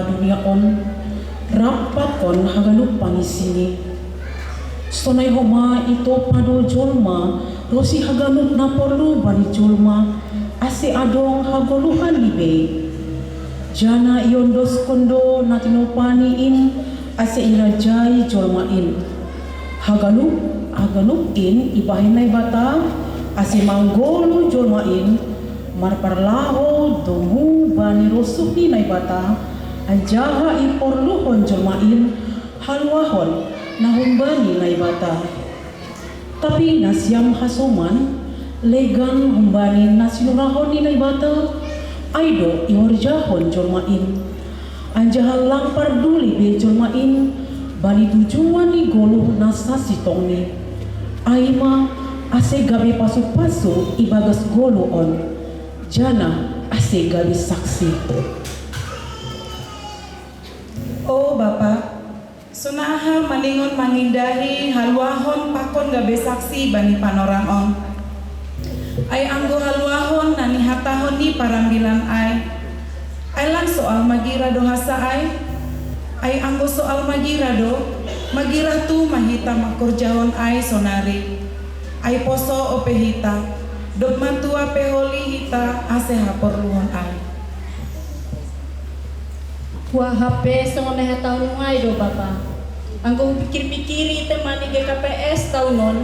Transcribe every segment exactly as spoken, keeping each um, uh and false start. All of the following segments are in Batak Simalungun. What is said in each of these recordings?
dunia on, rap pakon haganup pangisini. Sonai homa ito pado jolma, ro si haganup na porlu bani jolma, ase adong hagoluhan ni bei. Jana iondoskon do na tinopani in, ase irajai jolma in. Haganup, haganup in ibahen Naibata, ase manggoluh jolma in, marparlahou domu bani rosuh ni Naibata, anjaha iporluhon jolma in haluahon na humbani Naibata. Tapi nasiam hasoman, legan humbani na sinurahon ni Naibata, ai do ihorjahon jolma in. Anjaha lang parduli be jolma in bani tujuan ni goluh na sasintongni. Ai ma, ase gabe pasu-pasu ibagas goluh on, jana ase gabe saksi. O Bapa, sonaha maningon mangindahi haluahon pakon gabe saksi bani panorang on. Ai anggo haluahon na nihatahon ni parambilan ai, ai lang soal magira do hasa ai? Ai anggo soal magira do, magira tu ma hita mangkorjahon ai sonari. Ai poso ope hita, dob matua pe holi hita ase haporluhon ai. Huahap pe songon na hatahonmu ai do, Bapa. Anggo hupikir-pikiri tema ni G K P S taon on,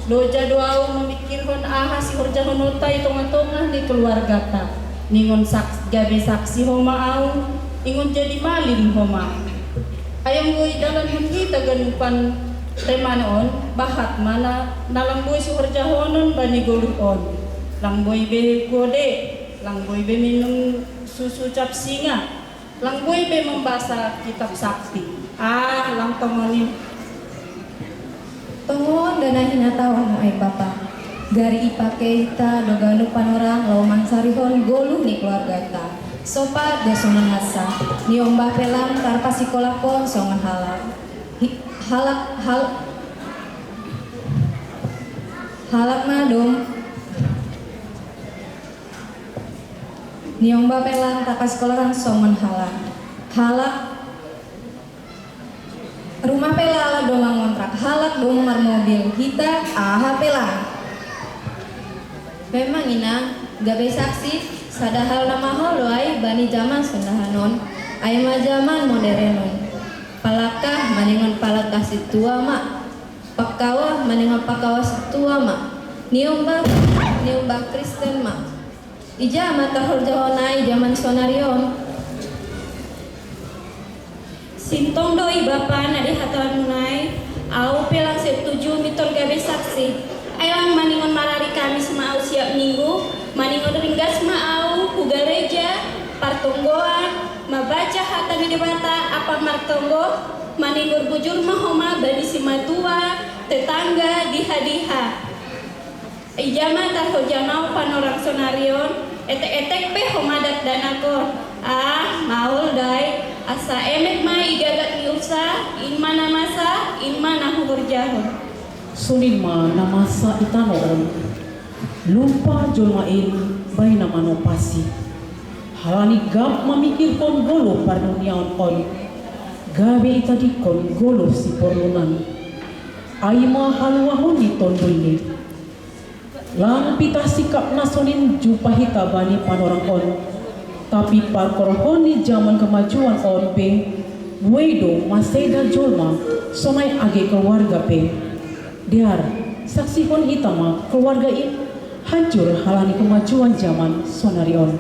loja do ahu mamikirhon aha sihorjahononta i tongah-tongah ni keluargata. Ningon saks-, gabe saksi homa ahu, ningon jadi malim homa. Ai anggo idalanhon hita ganupan tema on, bahat ma na, na lang boi sihorjahonon bani goluh on. Lang boi be gode, lang boi be minum susu cap singa, lang boi be mambasa kitab sakti. Ah, lang tongon i. Tongon do na hinatahonmu ai, Bapa. Gari ipake hita do ganup panorang laho mansarihon goluh ni keluargata. Sopat do songon hansa. Niombah pe lang tarpasikolahkon songon halak. Hi-, halak, hal-, halak na dong. Niombah pe lang tarpasikolahkon songon halak. Halak, rumah pe lalap do mangontrak, halak do marmobil, hita aha pe lang. Memang inang, gabe saksi, sada hal na mahol do ai bani jaman sondahan on, ai ma jaman moderen on. Palangkah maningon palangkah sintua ma. Pangkawa maningon pangkawa sintua ma. Niombah, niombah Kristen ma. Ija ma tarhorjahon ai jaman sonari on? Sintong do i, Bapa, na dihatahonmu nai, ahu pe lang setuju mintor gabe saksi. Ai lang maningon marari Kamis ma ahu siap Minggu, maningon ringgas ma ahu hu gareja, partonggoan, mambaca hata ni Debata ampa martonggo, maningon bujur ma homa bani simatua, tetangga, diha-diha. Ija ma tarhorjahon panorang sonari on, etek-etek pe homa dakdanak on. Ah, maol dai, asa emet ma i gagat ni usaha, in ma na masa, in ma na huhorjahon. Songon i ma na masa i tano on. Lupa jolma in bahen na manopasi. Halani gap mamikirhon goluh parduniaon on, gabe itadingkon goluh siporlunan. Ai ma haluahon ni Tonduy i. Lang pitah sikap na sonin jumpah hita bani panorang on. Tapi parhorjahon ni jaman kemajuan on pe, buei do maseda jolma, sonai age keluarga pe. Dear, saksihon hita ma keluarga in hancur halani kemajuan jaman sonari on.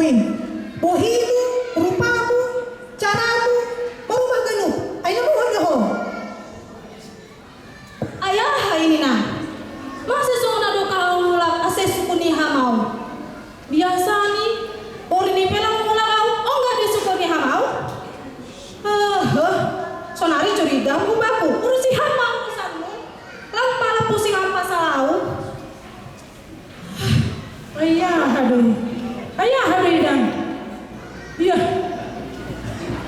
Bohimu, rupamu, caramu, marumah ganup. Ai na muhun do ho. Ai aha ini na? Masa songon na do ahu mulak ase sukun ni hamau? Biasani, ori ni pe lang mulak ahu, ongga do sukun ni hamau? Aha, sonari curiga mu baku, urusi ham ma urusanmu. Lang pala pusing ham pasal ahu. Ai aha do i? Ai aha do i, Dang? Ia.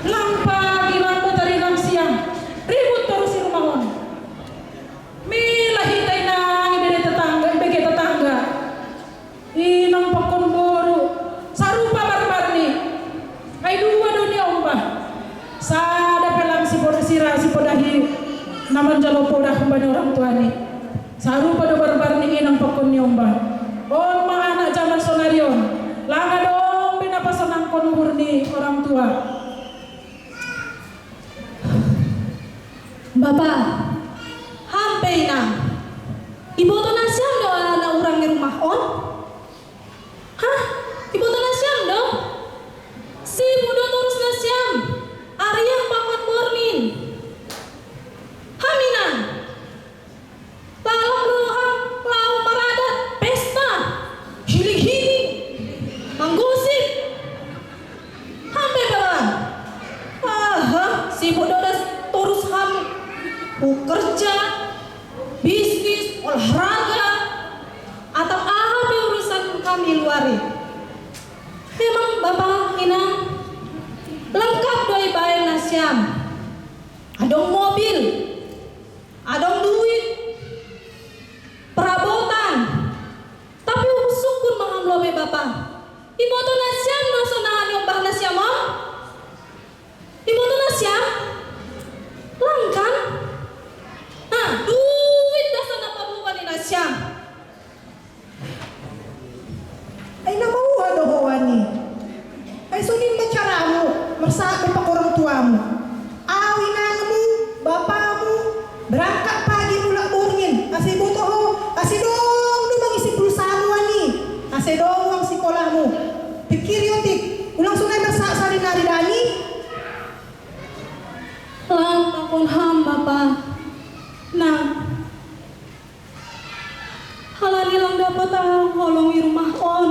Lang pagi, lang botari, lang siang, ribut torus di rumah on. Mila hita inang ibege tetangga, ibege tetangga. Inang pakon boru, sarupa barbarni. Ai dua do niombah. Sada pe lang sipoda sira, sipodahi na manjalo poda humbani orang tuani. Sarupa do barbarni inang pakon niombah. On ma anak jaman sonari on. Lang adong be na pasonangkon uhur ni orang tua. Bapa, ham pe inang. Iboto nasiam do ala na urang ni rumah on? Hah? Iboto nasiam do? Sibuk do torus nasiam. Arian pakon borngin. Ham inang. Lalap do ham laho maradat, pesta, hiling-hiling, manggosip. Ham pe bapa. Aha, sibuk do das torus ham. Hu kerja, bisnis, olahraga, atau aha pe urusan ham i luar i. Memang bapa, inang, lengkap do ibaen nasiam. Adong mobil, adong duit, perabotan. Tapi husyukur ma ham lobe bapa. Iboto nasiam do sonang na niombah nasiam on? Iboto nasiam? Lang kan? Nah, duit do sonang pabuka ni nasiam. Ai na mauha do ho ani. Ai songon i ma caramu marsahat dohot orang tuamu. Au inangmu, bapamu, berangkat pagi mulak borngin, ase iboto ho, ase dong do mangisi pulsamu ani, ase dong uang sikolahmu. Pikiri otik, unang sonai marsahat sarinari da ani. Lang pakon ham bapa. Nah. Halani lang dapot ahu holong i rumah on,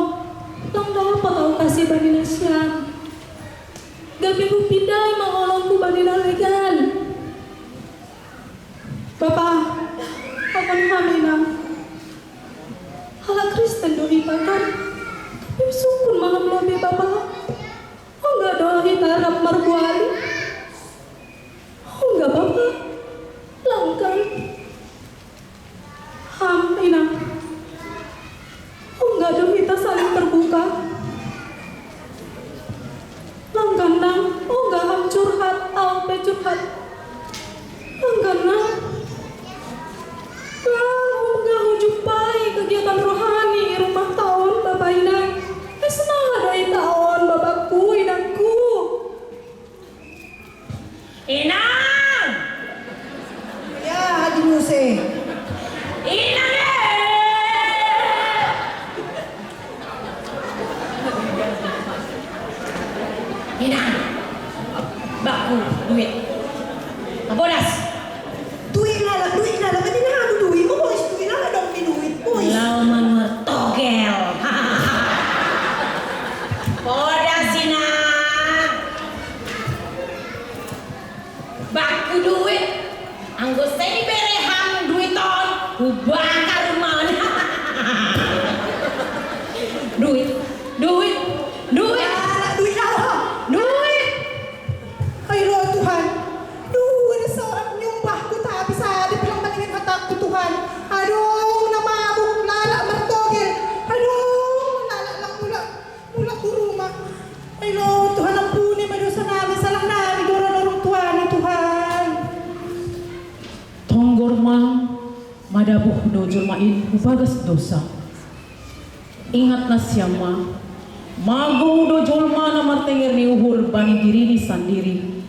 lang dapot ahu kasih bani nasiam. Gabe hupindahi ma holongku bani na legan. Bapa, pakon ham inang. Halak Kristen do hita kan? Tapi husyukur ma ham lobe bapa. Ongga do hita rap marbuali? Ongga bapa, lang kan? Ham inang. Ongga do hita saling terbuka? Lang kan nang, ongga ham curhat, au pe curhat. Lang kan nang. Lang ongga hujumpai kegiatan rohani i rumah ta on bapa inang. Ai sonang do hita on bapakku inangku. Inang! Ya, Haji Muse. Inang e! Inang, bakku duit. Abodas. Duit lala, duit lala, mani na anu duit, oh bois duit lala dong di duit, bois. Lau manuar togel. Bodas inang. Bakku duit, anggo seng ibereham duit on, hubakar rumah on. Duit, duit, duit. Alah, duit lah, oh. Duit. Ai lo Tuhan, duit so nyumbah ku tapi sada pe lang maningan hatangku Tuhan. Adong na mabuk, lalap martogel. Adong na lalap lang mulak. Mulak tu rumah. Ai lo Tuhan, ampuni ma dosa nami, salah nami do ro orang tua ni Tuhan. Tonggor ma, madabuh do jolma i hubagas dosa. Ingat nasiam ma, mago do jolma na martenger ni uhur bani dirini sandiri,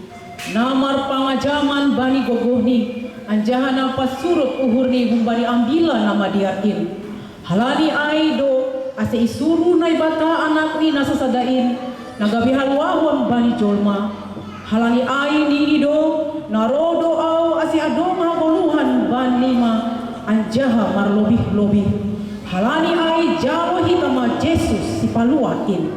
na marpangajaman bani gogohni, anjaha na pasurut uhurni humbani ambila na madear in. Halani ai do Ase isuru Naibata Anakni na sasada in, na gabe haluahon bani jolma. Halani ai nini do, na ro do Ahu ase adong hagoluhan bannima, anjaha marlobih-lobih. Halani ai jalo hita ma Jesus Sipaluah in.